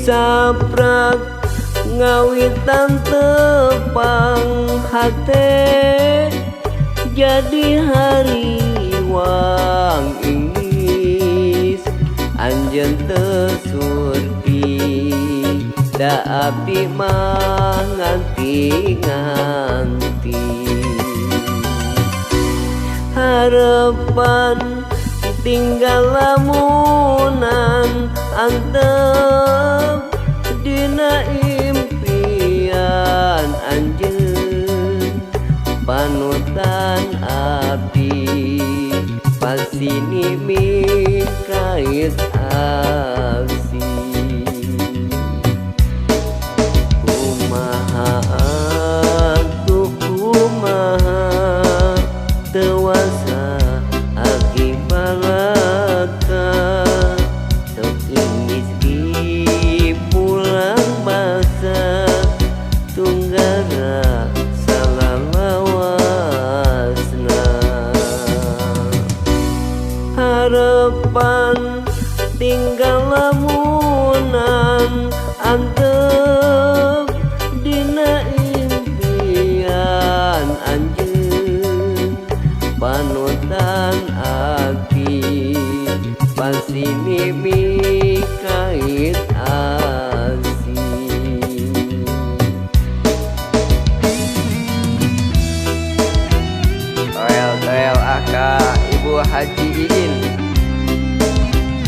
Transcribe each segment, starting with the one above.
Disaprak ngawitan tepang hate, jadi hariwang inggis anjeun teu surti, da abdi mah nganti-nganti. Harapan tinggal lamunan, antep dina impian anjeun, panutan abdi pasini mikait aksi. Kumaha atuh kumaha, teu wasa aki balaka, sok inggis di pulang basa, tunggara salalawasna. Harapan tinggal lamunan, antep dina impian anjeun, panutan abdi pasini mikait asi. Toel toel aka Ibu Haji Iin.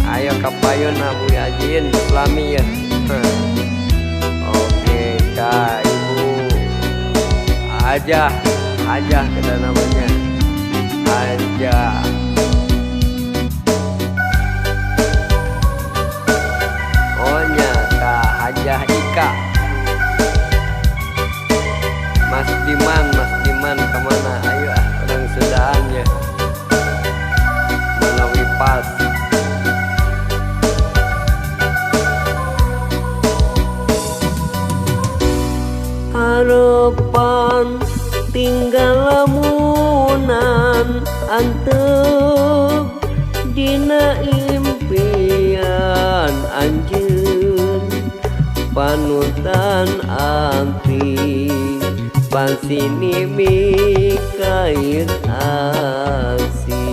Ayo kapayun Abu Haji Iin Islami ya. Oke ka Ibu Hajah, Hajah kita namanya Hajah. Oh nya ka Hajah Ika. Mas Diman, Mas Diman kemana? Ayo ah, orang Sundaan ya. Manawi pas. Harapan tinggal lamunan, antep dina impian anjeun, panutan abdi pasini mikait asi.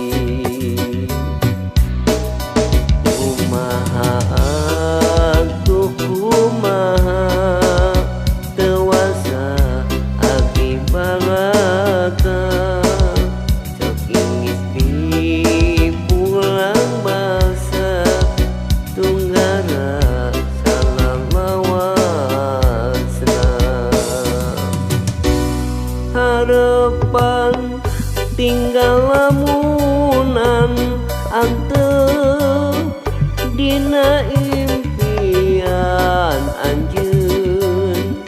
Kumaha atuh kumaha, teu wasa aki balaka, sok inggis di pulang basa, tunggara salalawasna. Harapan tinggal lamunan, antep dina impian anjeun,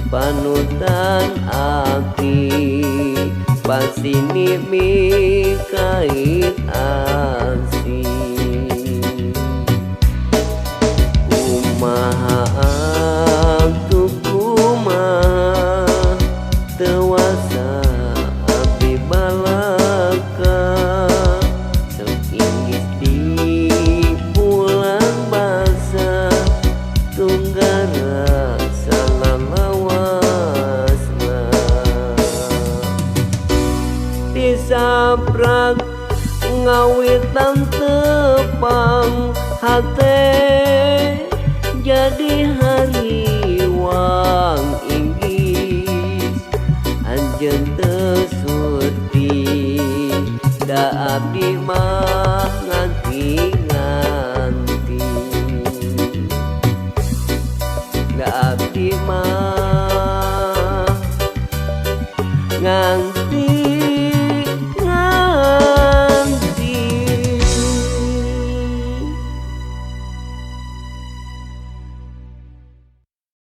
panutan abdi pasini mikait asi. Kumaha atuh kumaha, teu wasa abdi balaka, sok inggis di pulang basa, tunggara salalawasna. Disaprak ngawitan tepang hate, jadi hariwang inggis anjeun teu surti, da abdi mah nganti-nganti. Da abdi mah nganti.